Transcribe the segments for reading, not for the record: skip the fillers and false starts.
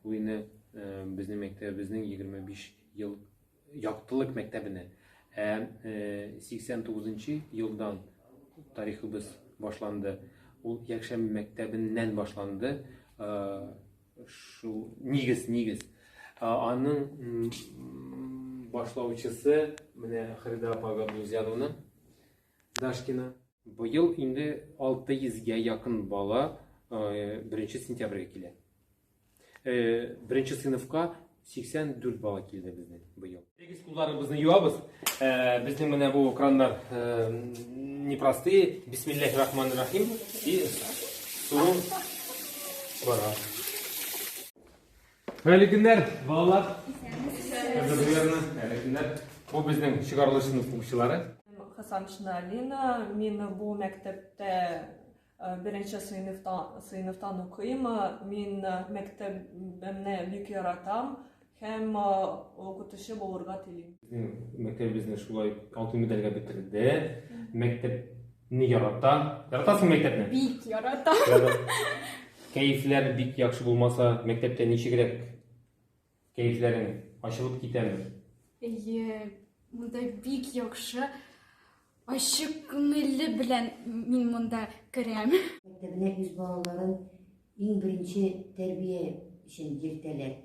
Ул инде безнең мәктәбебезнең 25 ел яктылык мәктәбенә. Ә 89 елдан тарихыбыз башланды. Ул якшәмбе мәктәбеннән башланды. Шул нигез, нигез. Аның башлаучысы менә Хрида апа Габдулзяновна Дашкина. Быел инде 600 гә якын бала 1 сентябрьгә килә. Беренче сыйныфка 84 бала килде безнең быел. Без кулларыбызны юабыз. Безнең менә бу краннар непростые. Бисмиллахи рахмани рахим. И су бара. Хәерле көннәр, балалар. Хәерле көннәр. Бу безнең чыгарылыш сыйныф укучылары. Хасаншина Алина, мин бу мәктәптә беренче сыйныфтан, сыйныфтан укыйм. Мин мәктәбемне бик яратам һәм укытучы булырга телим. Безнең мәктәбебезне шулай алтын медальгә бетерде. Мәктәпне ярата. Яратасың мәктәпне? Бик яратам. Кәефләр бик яхшы булмаса, мәктәптә ничегрәк кәефләрең ачылып китәме? Әйе, монда бик яхшы. Ачык күңелле белән мин монда керәм. Мәктәбенә үз балаларын иң беренче тәрбия өчен йөртәләр.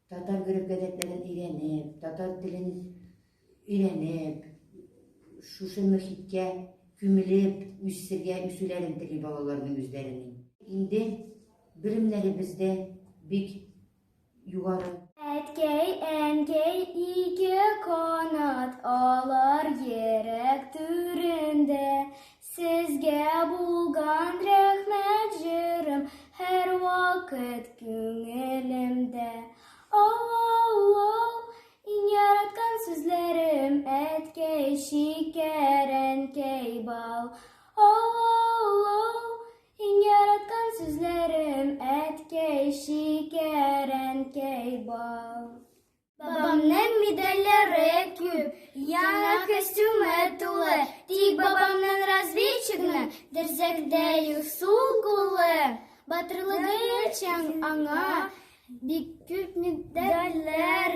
Татар гореф-гадәтләрен өйрәнеп, татар телен өйрәнеп, шушы мөхиткә күмелеп үсергә, үсүләрен тели балаларның үзләренең. Инде белемнәребез дә бик югары. Әткәй, әнкәй, ике канат, алар йөрәк түрендә. Сезгә булган рәхмәт җырым һәрвакыт күңелемдә. Оу-оу-оу, иң яраткан сүзләрем, әткәй, шикәр, әнкәй, бал. Оу-оу-оу, Иң яраткан сүзләрем, әткәй, шикәр, әнкәй, бал. Бабамның медальләре күп, яңа костюмы тулы. Тик бабамның разведчикны терсәктә юк сул кулы. Батырлыгы өчен аңа бик күп медальләр.